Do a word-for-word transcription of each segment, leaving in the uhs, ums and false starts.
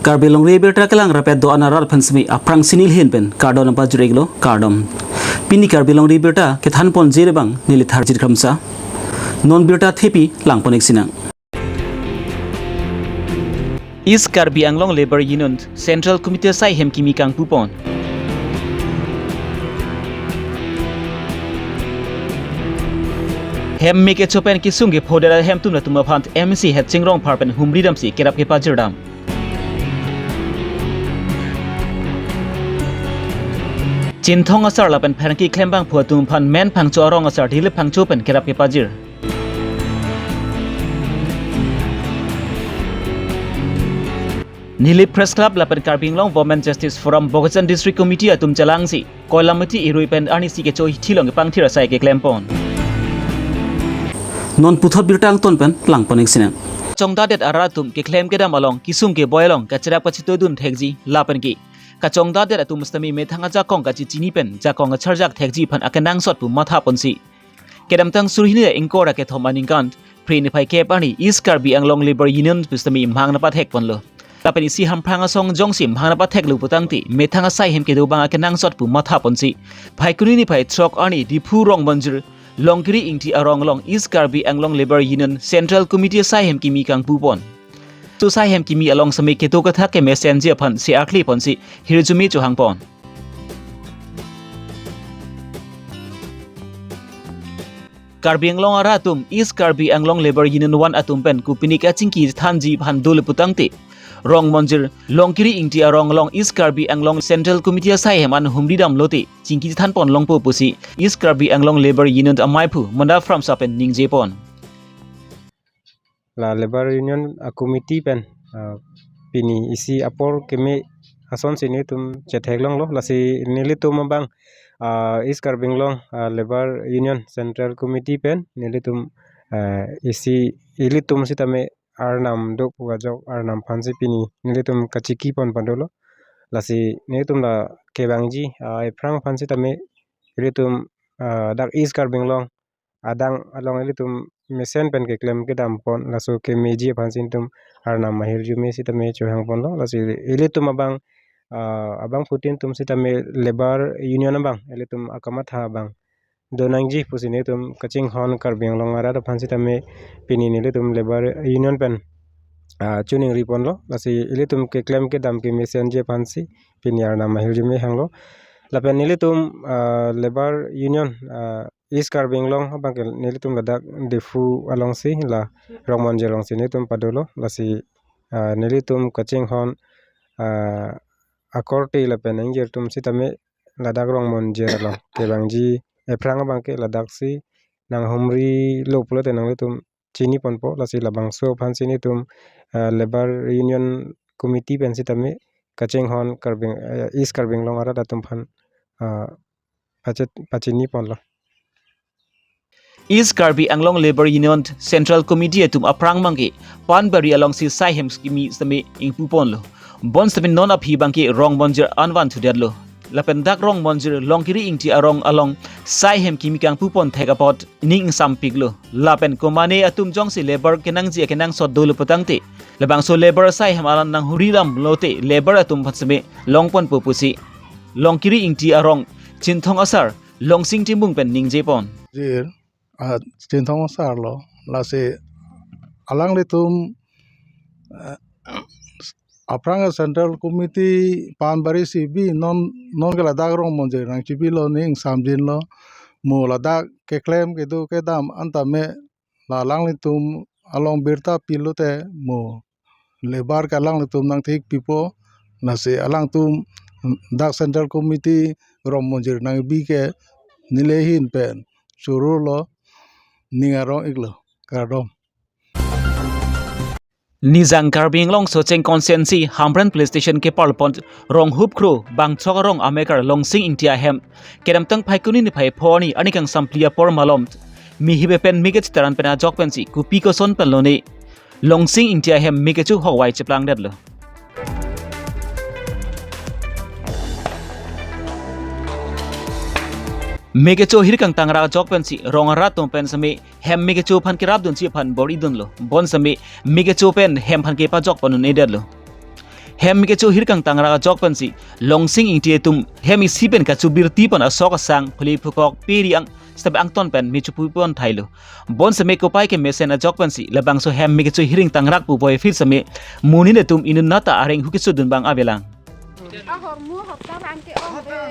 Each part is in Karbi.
Karbi Longri Abirta kelang rapet do-an arat aphan semi aphrangsi neli ahin pen kardom nangpajir-iklo, kardom. Pini Karbi Longri Abirta kethanponji abang neli Tharjit Kramsa. Non birta thepi langpon-ik sinang. East Karbi Anglong Labour Union Central Committee asai hem kimi kangpupon. Hem me kecho pen kesung kephodet ahemtun atum aphan M C Heching Rongphar pen humri damsi kerap kepajirdam. Chinthong asar lapen pherangke klembangphu atum aphan Men Phangcho arong asar Dilip Phangcho pen kerap kepajir. Nilip Press Club lapen Karbi Anglong Women Justice Forum Bokajan District Committee atum chelangsi Koilamati irui pen arnisi kecho hithi along kepangthir asai keklempon. Non puthot birta angton pen langpon-ik sinang. Chongdadet arat atum keklem kedam along kesung keboi along kacherap kachitodun thekji lapen ke kachongdadet atum sitame methang ajakong kachechini pen jakong kacharjak thekji aphan akenangsot pu mathaponsi kedamtang suri hini ingkoi ra kethom aningkan Phre niphai kep arni East Karbi Anglong Labour Union pu sitame mhang nangpathekponlo. Lapen isi Hamprang asong jongsi mhang nangpatheklo putangte methang asai hem kedo abang akenangsot pu mathaponsi Phaikuni niphai throk arni Diphu Rongmonjir Longkiri Ingti arong along East Karbi Anglong Labour Union Central Committee asai hem kimi kangpupon. Laso asai hem kimi along semi kedo kethak kemesenji aphan se-arkleponsi hirjume chohangpon. Karbi Anglong arat atum East Karbi Anglong Labour Union one atum pen kopine kachingki thanji aphan dolo putangte Rongmonjir Longkiri Ingti arong along East Karbi Anglong Central Committee asai hem an humri damlote chingki thanpon longpo pusi East Karbi Anglong Labour Union amaiphu Manda Kramsa pen ningjepon. La Labour Union a committee pen, ah, pini isi apor keme asonsi nelitum chetheklonglo, lasi nelitum abang, ah, East Karbi Anglong, ah, Labour Union Central Committee pen nelitum, ah, isi ilitum sitame arnam do pu ajok arnam aphansi pini nelitum kachekipon padolo. Lasi nelitum la kevangji, ah, ephrang aphan sitame ilitum, ah, dak East Karbi Anglong adang along ilitum mesen pen keklem kedampon, laso kemeji aphansi nelitum arnam ahirjume sitame chohangponlo. Lasi ilitum abang, ah, abangphutin atum sitame Labour Union abang ilitum akamatha abang donangji pusi nelitum kachinghon Karbi Anglong arat aphan sitame pini nelitum Labour Union pen, ah, choningriponlo. Lasi ilitum keklem kedam kemesenji aphansi pini arnam ahirjume hanglo. Lapen nelitum, ah, Labour Union, ah, East Karbi Anglong abangke nelitum ladak Diphu alongsi la Rongmonjir alongsi nelitum padolo, lasi, ah, nelitum kachinghon, ah, akorte lapen ingjir atum sitame ladak Rongmonjir along kevangji ephrang abangke ladaksi nanghumrilo pulote nanglitum chiniponpo, lasi labangso aphansi nelitum, ah, Labour Union Committee pen sitame kachinghon Karbi, ah, East Karbi Anglong arat atum aphan, ah, pachet-, pachiniponlo. East Karbi Anglong Labour Union Central Committee atum aphrang abangke Panbari alongsi asai hem kimi sitame ingpuponlo. Bonsitame non aphi abangke Rongmonjir anvan thudetlo. Lapen dak Rongmonjir Longkiri Ingti arong along asai hem kimi kangpupon thek apot ning ingsampiklo. Lapen komane atum jongsi labour kenangji akenangsot dolo putangte labangso labour asai hem alan nanghumri damlote labour atum aphan sitame longponpo pusi Longkiri Ingti arong Chinthong asar Longsing Timung pen ningjepon. Jir, ah, Chinthong asarlo, lasi alanglitum, eh, aphrang Central Committee Panbari si bi non, nonke ladak Rongmonjir nangchipilo, ning ingsamjinlo, mo ladak keklem kedo kedam an tame la alanglitum along birta pilote mo labour ke alanglitum nangthik pipo, lasi alangtum dak Central Committee Rongmonjir nangbi ke neli ahin pen chorolo, ning arong-iklo, kardom. Nijang Karbi Anglong Socheng Constituency Hamren Police Station keparlopon Ronghup Kro Bangthrok arong amekar Longsing Ingti ahem kedamtang Phaikuni niphai pho arni arni kangsampli apor malom mehip pen mike chetaran pen ajok pensi kopi koson pen lone Longsing Ingti ahem me kecho ahokvai cheplangdetlo. Me kecho ahir kangtang ra ajok pensi rong arat atum pen sitame hem me kecho aphan kerapdunsi aphan bor-idunlo. Bonsitame me kecho pen hem aphan kepajok pon un-edetlo. Hem kecho hirkang tangrak ajok pensi Longsing Ingti atum hem isi pen kacho birti pon asok asang phuli phukok peri ang step angton pen mecho pu pon thailo. Bonseme kopai kemesen ajok pensi labangso hem kecho hiring tangrak pu boi phir seme munin atum inut nata areng hu kecho dun bang avelang. Ahormu hokta rang ke ong de.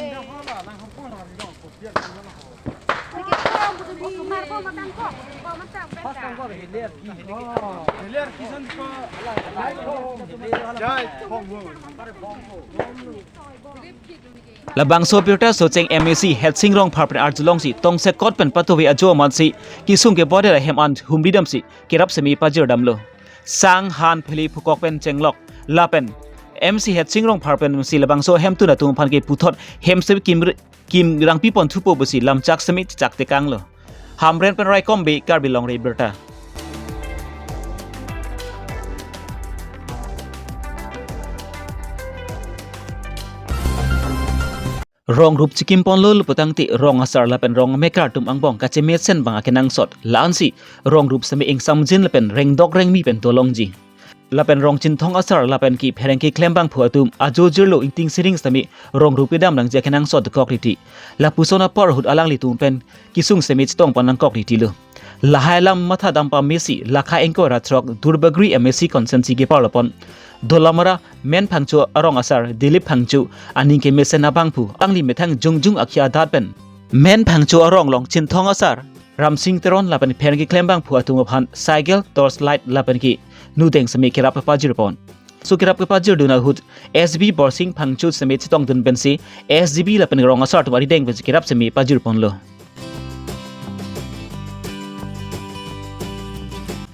Labangso birta Socheng M A C Hetsing Rongphar pen arjulongsi tongsekot pen patuve ajo amatsi kesung kebodera hem an humri damsi kerap seme pajir damlo. Sang han phuli phukok pen chenglok lapen M C Hetsing Rongphar pensi labangso hemtun atum aphan ke puthot hem seme kim kim rangpi pon thupo pusi lamchak seme chak tekanglo. Hamren pen Raikom Bey, Karbi Longri Abirta. Rong rup chikim ponlo putangte rong asar lapen rong amekar atum angbong kachemesen bang akenangsot. La-ansi rong rup seme ingsamjin lapen rengdok rengmi pen dolongji. Lapen rong Chinthong Asar lapen ke pherangke klembangphu atum ajo jirlo ingting siring seme rong rup kedam nangji akenangsot dokok riti. Lapuson apor ahut alanglitum pen kesung seme chetong pon nangkok ritilo. Lahai alam matha dam pamesi lakha ingkoi ra throk Duarbagori M A C constituency keparlo pon Dolamara Men Phangcho arong asar Dilip Phangcho aning kemesen abangphu alangli methang jongjung akhia adat pen Men Phangcho arong along Chinthong Asar Ramsing Teron lapen pherangke klembangphu atum aphan cycle, torch light lapen ke nudeng seme kerap pajir pon. So kerap kepajir dun ahut S B Borsing Phangcho seme chetong dun pensi S G B lapen rong asar atum arideng pensi kerap seme pajir ponlo.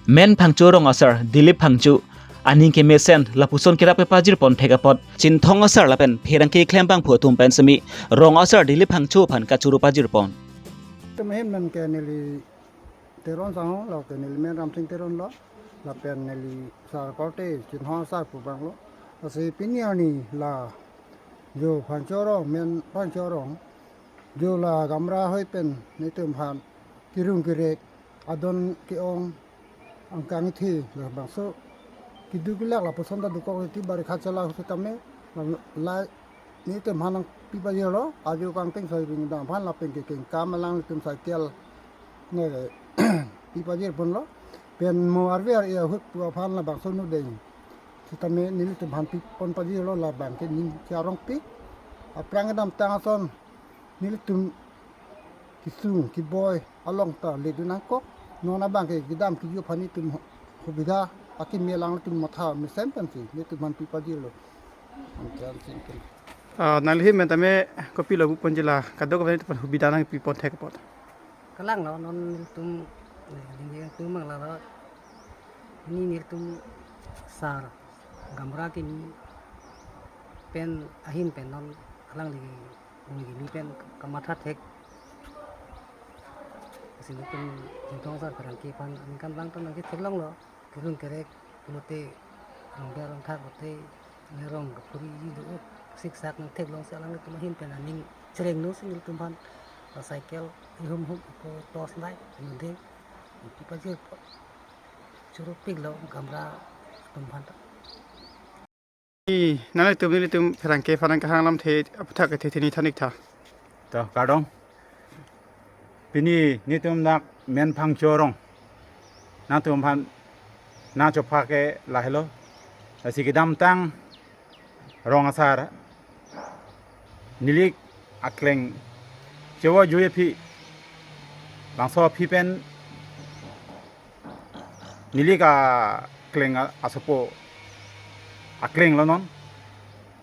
Men Phangcho arong asar Dilip Phangcho aning kemesen lapuson kerap kepajir pon thek apot Chinthong Asar lapen pherangke klembangphu atum pen seme rong asar Dilip Phangcho aphan kachoro pajir pon. Tum hem nang ke neli Teron sangho, lo ke neli Men Ramsing Teron lo, lapen neli sar korte Chinthong Asar pu abang lo. Lasi pini arni la jo Phangcho arong, Men Phangcho arong, jo la gamra hoi pen netum aphan kerung kerek, adon ke-ong, angkang ithi labangso keduk kelak lapuson ta dokok riti, barikha chelak ahut setame la netum aphan nangpi pajirlo, ajo kangting soi ring dam aphan lapen ke kengkam alanglitum cycle ne pi pajir ponlo. Pen mo arve ar-e ahut pu aphan labangso nudeng setame nelitum aphan pi pon pajirlo, labang ke ning ke arong pi. Aphrang kedamtang ason nelitum kesung keboi along ta ledun nangkok. Non abang ke kedam kejut aphan netum hubidha akimi alanglitum matha mesen pensi netum aphan pi pajirlo. Anke ansin pen. Ah, nangli hem tame kopilo pu ponji la kadokave netum aphan hubidha nangpi pon thek apot? Kalang lo non nelitum, eh, linggi tum mang la lo. Ni nelitum sar gamra kini pen ahin pen non alangli neli ni pen kamatha thek. Lasi netum Chinthong Asar pherangke aphan aningkan bang ton nangke theklonglo. Kerung kerek pulote rong ber rong thak pulote ne rong kephuriji do-o, siksak nangtheklongsi alanglitum ahin pen aning chereng no si nelitum aphan la cycle ihum hum ko torch light nudeng pi pajir choro piklo gamra atum aphan ta. Ni, nanglitum nelitum pherangke aphan nangkehang alamthe aputhak kethe theni thanik tha. To, kardom. Pini netum dak Men Phangcho arong nangtum aphan nangchopha ke lahelo. Lasi kedamtang rong asar neli akleng chewa jui aphi, bangso aphi pen neli akleng a-, asopo akleng lo non.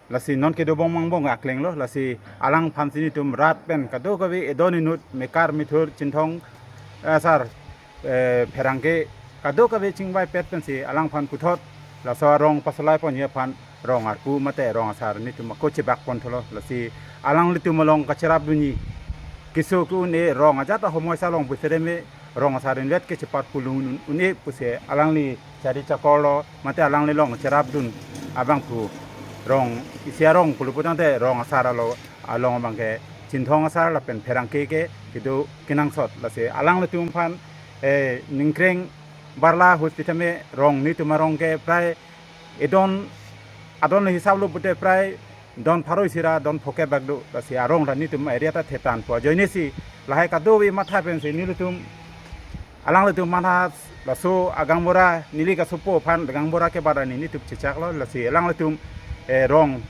Lasi non kedo bong mang bong akleng lo. Lasi alangphan si netum rat pen kadokave edon inut mekar methur Chinthong, eh, Asar, eh, pherangke kadokave chingvaipet pensi alangphan puthot laso arong pasalai ponji aphan rong arpu mate rong asar netum ako chebak pon thulo. Lasi alanglitum along kacherap dunji keso ke un-e, rong ajat ahomoi salong busere me rong asar invet ke chepat pulung un-e pusi alangli chari chakor lo mate alangli along cherap dun abangphu rong isi arong pulu putangte rong asar alo along abang ke Chinthong Asar lapen pherangke ke kedo kenangsot. Lasi alanglitum aphan, eh, ningkreng barla ahut sitame rong netum arong ke prai edon adon hisap lo pute prai don pharo isi ra don phokep bak do. Lasi arong ta nelitum area ta thetan po ajoine si lahai kadokave matha pensi nelitum, alanglitum matha laso agaonbura neli kasopo aphan agaonbura ke bada nelitum chechak lo. Lasi alanglitum, eh, rong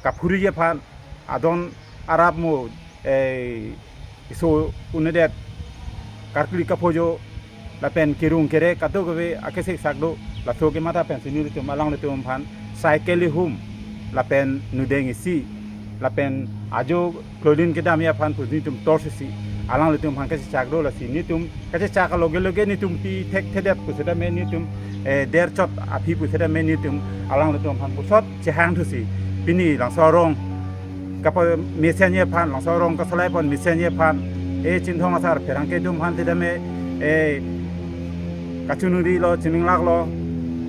kaphuriji aphan adon arap mo, eh, iso unedet karkli kaphojo lapen kerung kere kadokave akesik sak do. Laso kematha pensi nelitum alanglitum aphan cycle ihum lapen nudeng isi lapen ajo chlorine kedamji aphan pu nelitum torch isi alanglitum aphan kachechak do. Lasi nelitum kachechak aloge loge nelitum pi thekthedet pu setame nelitum, eh, der chot aphi pu setame nelitum alanglitum aphan pusot chehang thusi pini Langsarong kapamesenji aphan, Langsarong kasolai pon mesenji aphan, eh, Chinthong asar pherangke atum aphan setame, eh, kachiningri lo, chininglak lo,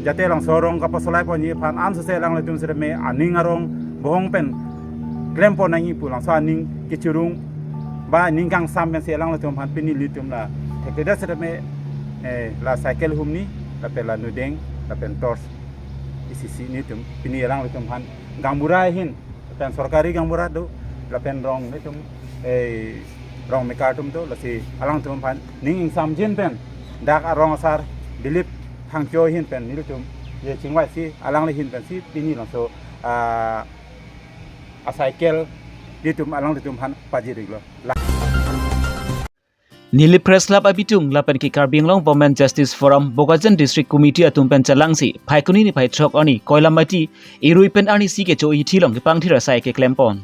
jate Langsarong kapasolai ponji aphan ansose alanglitum setame aning arong bohong pen klem pon nangji pu Langso aning kechirung ba aning kangsam pensi alanglitum aphan pini nelitum la thekthe setame, eh, la cycle ihum ni lapen la nudeng lapen torch isi si nelitum pini alanglitum aphan gaonbura ahin lapen sorkari gaonbura do lapen rong nelitum, eh, rong mekar atum do. Lasi alangtum aphan ning ingsamjin pen dak arong asar Dilip Thangcho ahin pen nelitum je chingvai si alangli ahin pensi pini Langso, ah, a cycle nelitum alanglitum aphan pajir-iklo. La- Nilip Press Club abitung lapen ke Karbi Anglong Women Justice Forum Bokajan District Committee atum pen chelangsi Phaikuni niphai throk arni Koilamati Irui pen arnisi kecho ahithi along kepangthir asai keklem pon.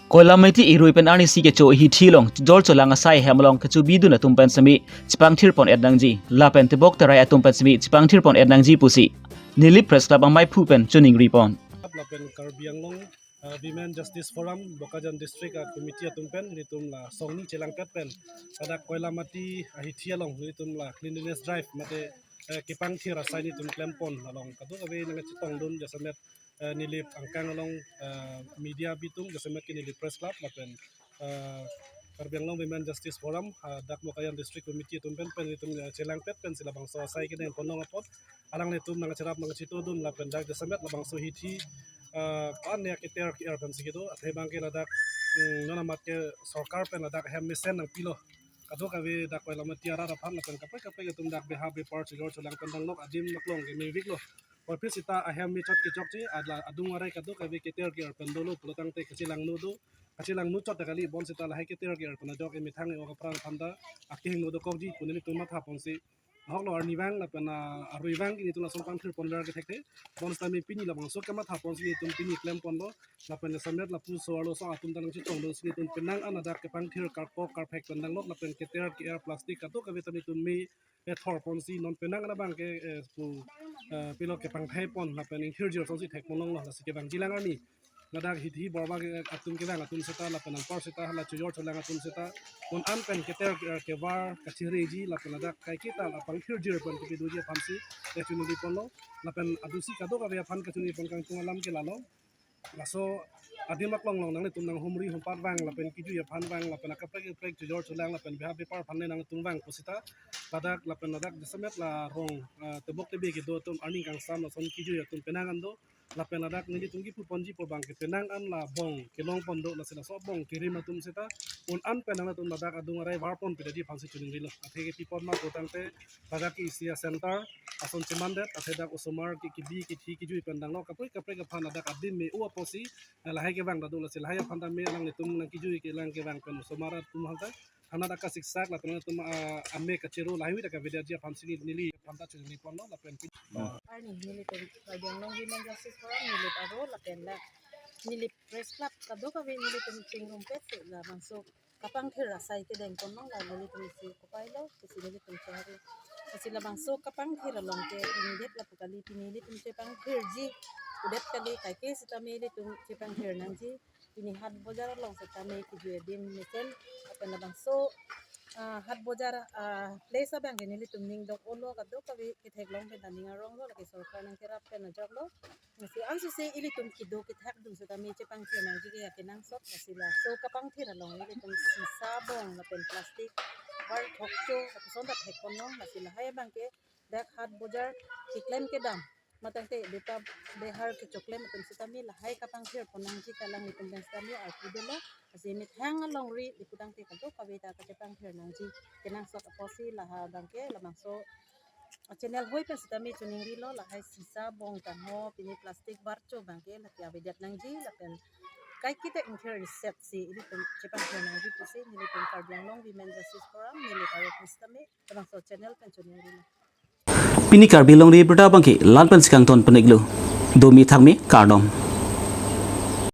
Koilamati Irui pen arnisi kecho ahithi along jor cholang asai hem along kechobidun atum pen semi chepangthir pon-et nangji lapen tebok terai atum pen semi chepangthir pon-et nangji pusi Nilip Press Club amaiphu pen choningri pon. Lapen Karbi Anglong, uh, Women Justice Forum Bokajan District, uh, Committee atum pen nelitum la songni chelangpet pen ladak Koilamati ahithi along nelitum la cleanliness drive mate, uh, kepangthir asai nelitum klem pon along kadokave nangchetongdun jasemet, uh, Nilip angkang along, uh, media abitung jasemet ke Nilip Press Club lapen, uh, Karbi Anglong Women Justice Forum, uh, dak Bokajan District Committee atum pen pen nelitum, uh, chelangpet pensi labangso asai kedeng pon long apot alanglitum nangcherap nangchetodun lapen dak jasemet labangso ahithi, ah, pan ya keter ke-er pensi kedo, athe abang ke ladak, mm, non amat ke sorkar pen ladak hem mesen nangpilo. Kadokave dak Koilamati arat aphan lapen kaprek kaprek atum dak beha bepar chojor cholang pen danglok adim maklong ke mevik lo. Aphi seta ahem mechot kechokche, adla adung arai kadokave keter ke-er pen dolo pulo tangte kachelangno do. Kachelangno chot ta kali bonseta lahai keter ke-er pen ajok emethang e-ok apran aphan ta akehingno dokokji pu nelitum matha ponsi ahok lo arnivang lapen, ah, aruivang ke nelitum lason pangthir ponver kethekthe. Bonseta me pini labangso kematha ponsi nelitum pini klem ponlo. Lapen jasemet lapuson arloso atum ta nangchetongdunsi nelitum penang an ladak kepangthir karkok karphek pen danglok lapen keter ke-er plastic kadokave ta nelitum me ethor ponsi non penang an abang ke, eh, pu, eh, pilo kepangthai pon lapen inghirjir asonsi thek pon longlo lasi kevangjilang arni ladak hithi borba ke atum kevang atum seta lapen anpar seta la chojor cholang atum seta un-an pen keter, eh, kevar kachireji lapen ladak kaiketa la pangthirjir pen kepidoji aphansi kachiningri ponlo. Lapen adusi kadokave aphan kachiningri pon kangtung alam ke lalo. Laso adim aklong along nanglitum nanghumri humpat vang lapen kejui aphan vang lapen akaprek kaprek chojor cholang lapen beha bepar aphan le nanglitum vang puseta ladak lapen ladak jasemet la rong, eh, tebok tebe kedo atum arning kangsam lason kejui atum penang an do. Lapen ladak nelitum kipu ponji pu abang ke penang an la bong kelong pon do lasi laso bong kerim atum seta un-an pen nangtum ladak adung arai var pon pedetji aphansi choningrilo. Athe kepi pon ma pu tangte ladak ke isi a-center ason chemandet athe dak osomar ke kebi kethi kejui pen danglok kaprek kaprek aphan ladak adim me-o apotsi, eh, lahai kevang ta do lasi lahai aphan ta me alanglitum nangkejui kelang kevang pen osomar atum aphan ta thanat akasiksak lapen atum, ah, ame kachero lahai ta kavedetji aphansi neli aphan ta choningri ponlo lapen pi- Hmm. Arni nelitum Karbi Anglong Women Justice Forum Nilip aro lapen la Nilip Press Club kadokave nelitum chingrumpet si labangso kapangthir asai kedeng pon long la nelitum isi kopai lo pusi nelitum chehari. Lasi labangso kapangthir along ke pini det lapu kali pini nelitum chepangthirji. Udet kali kaike seta me nelitum chepangthir nangji. Pini hat bojar along seta me kejui adim mesen lapen labangso, ah, hat bojar, ah, place abang ke nelitum ning dok-olo kadokave ketheklong pen ta ning arong lo lake sorkar nangkerap pen ajok lo. Lasi ansose ilitum kedo kethakdun seta me chepangthir nangji ke akenangsot lasi laso kapangthir along ilitum sisa bong lapen plastic Bar thokcho, lapuson ta thekpon long, lasi lahai abangke dak hat bojar keklem kedam, matangte bepa behar kechoklem atum sitame lahai kapangthir pon nangji, kalang itum pen sitame arpu dolo. Lasi methang alongri ipu tangte kadokave ta kachepangthir nangji. Kenangsot apotsi lahai abangke labangso channel hoi pen sitame choningrilo, lahai sisa bong tangho pini plastic barcho abangke lake avedet nangji lapen kaiketa ingthir risetsi ilitum chepangthir nangji pusi nelitum Karbi Anglong Women Justice Forum, neli arok sitame labangso channel pen choningrilo. Pini Karbi Longri Abirta abangke la-an pensi kangton pon-iklo. Domi thakmi, kardom.